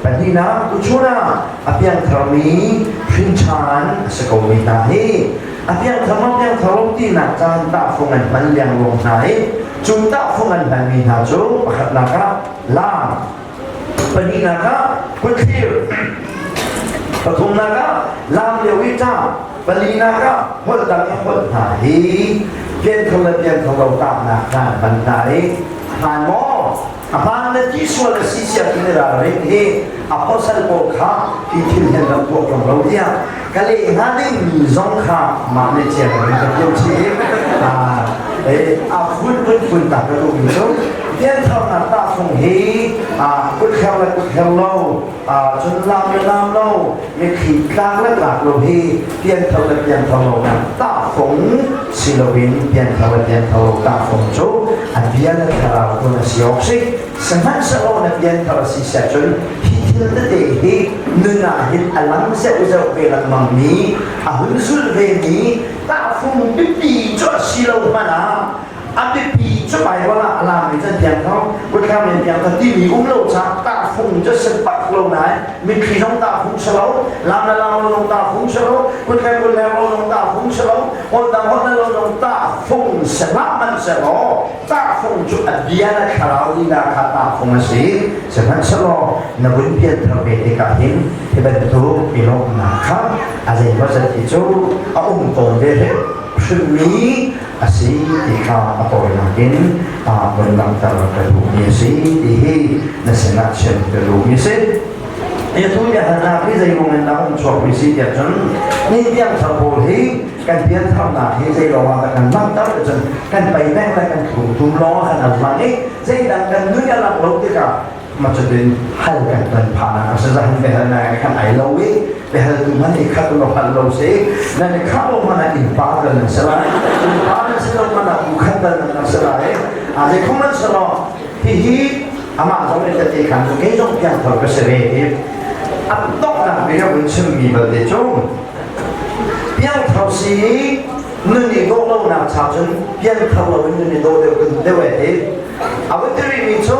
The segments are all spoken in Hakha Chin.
Pahnihnak, tuchun ah a piangtharmi hrinṭhan a si komi hna hi a piangthar maw piangthar lo tinak caan tahfung an hman liangluang hna i cu tahfung an hmanmi hna cu pakhatnak ah laam, pahnihnak ah kutthlir, pathumnak ah laam lio i ṭah, palinak ah holh dang i holh hna hi pianthar le piangthar lo tahnak hna an hman hna i hmaan maw? A hmaan le ti sual a si sia ti ralring hi apostle pawl kha hi thil hin rak tuah ṭung lo tiah ka leh hnga dingmi zong kha mah nih ciang in ka pian chih a phun phun phun ta ka duhmi cu piantharnak tahfung hi kuther le kuther lo cun lam le lam lo mitthli tlak le tlak lo hi pianthar le pianthar lo nak tahfung si loin pianthar le pianthar lo tahfung cu a bia le thlarau tu na si awk si. Sihmanhsehlaw na pianthar a si siah cun hi thil tete hi nun ah hin a lang zeuh ve lengmang mi a hun zul ve mi tahfung biapi cu a si lo hmanh ah a biapi cu Baibal ah a laami cu an piangthar kutthlang in piangthar timi um lo caah tahfung cu si bak lo nain mitthli zong tahfung si lo lam le lam lo zong tahfung si lo kuthleng kuthleng lo zong tahfung si lo holh dang holh lo zong tahfung si hlah hmanhsehlaw tahfung cu a bia le thlarau lila kha tahfung a si. Sihmanhsehlaw na vun pianthar ve tikah hin hi bantuk i lawmhnak kha a zeimawzat hi cu a um tawn ve hrimmi a si ti kha a tawinak in vun langhter ka duhmi a si ti hi na sinah chim ka duhmi a si. Atu biahalnak hi zei kong in dah um chuakmi si tiah cun ni piangthar pawl hi kan piantharnak hi zei lawng ah dah kan langhter cun kan pei peng le kan thlum tum lawng ah kan lang i zeidang kan nun a lang lo tikah ma cutin hal kan ton phahnak a si zahan behal na kan ai lo i behal tu man i khat lo hal lo si nan i khah lo man ah innpa dal nan si lai innpa nan si lo man ah u khat dal nan si lai a zei khong nan si lo hihi amah zong in tete khan cu kei zong piangthar ka si ve i a donghnak bik a vun chimmi balte cu piangthar si nun i dawh lonak cha cun piangthar lo in nun i dawh deuh kan deuh e ti. A vun ti rihmi cu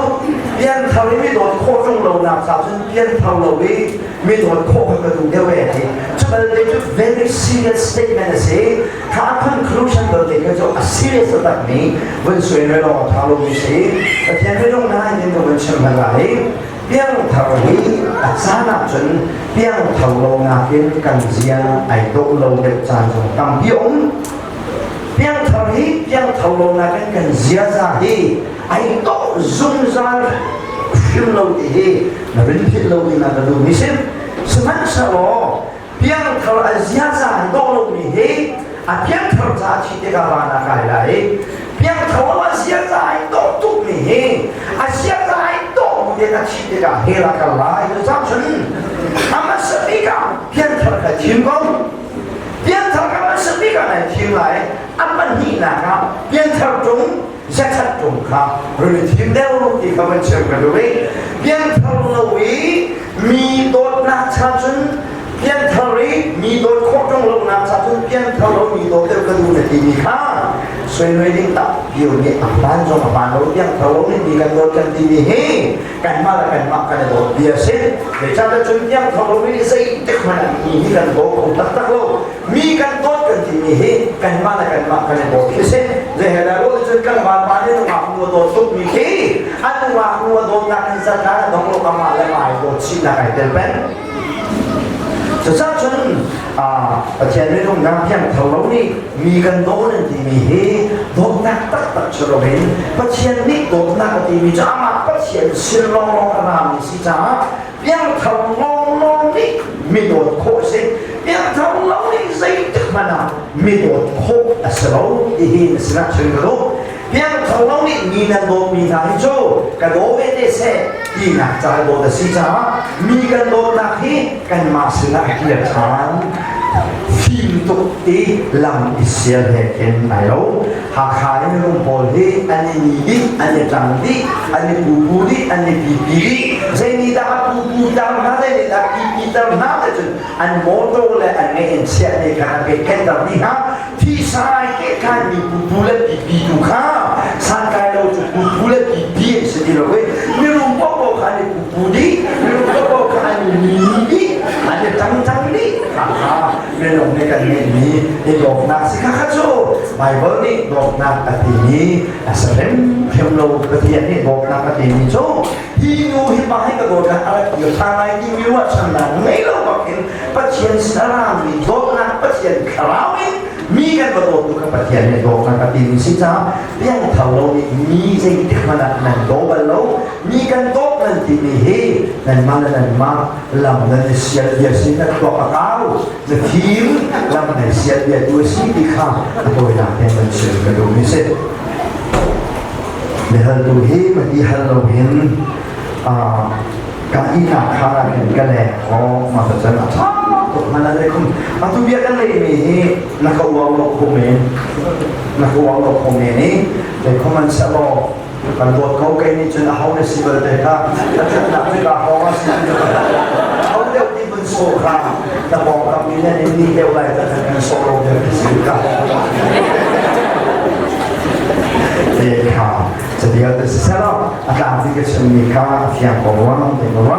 pianthar i mi dawt khawh ṭung lonak ca cun pianthar lo i mi dawt khawh kha ka duh deuh e ti. Cu balte cu very serious statement a si. Kha a conclusion balte kha cu a serious takmi vun suai le lawng a ṭha lomi si. Pathian minung na in ka vun chim hna lai. Piangthar hi a caan ahcun piangthar lo nakin kan zia ai dawh lo deuh caan zong tampi a um. Piangthar hi piangthar lo nakin kan ziaza hi ai dawh zungzal hrim lo ti hi na rin philh lo ding ah ka duhmi si. Sihmanhsehlaw piangthar a ziaza ai dawh lomi hi a piangthar ca thi tikah van ah kai lai i piangthar lo a ziaza ai dawh tukmi hi a ziaza ai dawh bu tein a thih tikah hell ah kal lai. Cucaah cun a hmasa bik ah piangthar kha thim ko. Piangthar kha hmasa bik ah nai thim lai. A pahnihnak ah piangthar ṭung zakhat ṭung kha run i thim deuh ti kha van chim ka duh i piangthar lo i mi dawtnak cha cun piangthar i mi dawt khawh ṭung lonak cha cun piangthar lo mi dawt deuh ka duh na timi kha suinoi ding tak pio nih a hmaan zong a hmaan lo. Piangthar lo nih mi kan dawt kan timi hi kanmah le kanmah kan i dawt bia a si. Zeicahtiah cun piangthar lomi nih zeitik hmanh ah mi hi kan daw kho taktak lo. Mi kan dawt kan timi hi kanmah le kanmah kan i dawt khi si. Zeihe dah lo cun kan vanpa nih nungak nu a dawt tukmi khi a nungak nu a dawtnak in zat a dong lo, amah le mah ai dawt chihnak ai tel peng. Cucaah cun Pathian minung hna piangthar lo nih mi kan daw nan timi hi dawtnak taktak si loin Pathian nih dawtnak a timi cu amah Pathian sin lawnglawng a rami si caah piangthar lawnglawng nih mi dawt khawh a si. Piangthar lo nih zeitik hmanh ah mi dawt khawh a si lo ti hi na sinah chim ka duh. Piangthar lo nih mi nan dawtmi hna hi cu ka daw ve te seh tinak ca dawt a si caah mi kan dawtnak hi kanmah sinah a kir ṭhan. Fim tuk i lam i sial he khin ai lo. Hakha i minung pawl hi an i ni dih, an i ṭang dih, an i pupu dih, an i pipi dih. Zei nih dah a pupu ter hna, zei nih dah a pipi ter hna te cun an motor le an ngeih in chiah nih khan a pekhenter dih hna. Thisa ai kehkai mi pupu le pipi tu kha santlai lo cu pupu le pipi an si ti lo i mirum paohpaoh kha an i pupu dih, mirum paohpaoh kha. Baibal nih dawtnak a timi a si hrimhrim lo. Pathian nih dawtnak a timi cu hi nu hi pa hi ka dawtnak a rak kir ṭhan lai timi ruahchannak ngei lo bakin Pathian sin a rami dawtnak Pathian thlarau in mi kan va dawtu kha Pathian nih dawtnak a timi si caah piangthar lo nih mi zeitik hmanh ah nan daw bal lo. Mi kan dawt nan timi hi nanmah le nanmah lam nan i sial bia si, na thluak a kau, na fim, lam nan sial bia tu a si ti kha a tawinak te man chim ka duh mi si. Biahaltu hi mati hal lo hin ka ihnak kha hin ka leng aw ma ta chan a tha tuk mana le khum atu bia kan lei mi hi na ka uang lo kho men, na ka uang lo kho men i le khom an salo kan dawt ko. Kei nih cun a ho na si bal te kha ka thatnak cu ka hawng a si ho deuh ti vun so kha na pawngkam mi nan in ni deuh lai ta kan so lo deuh ti si ka te kha. Catial te siselaw a tlangpi ka chimmi kha a fiang ko ruang te ko ruang.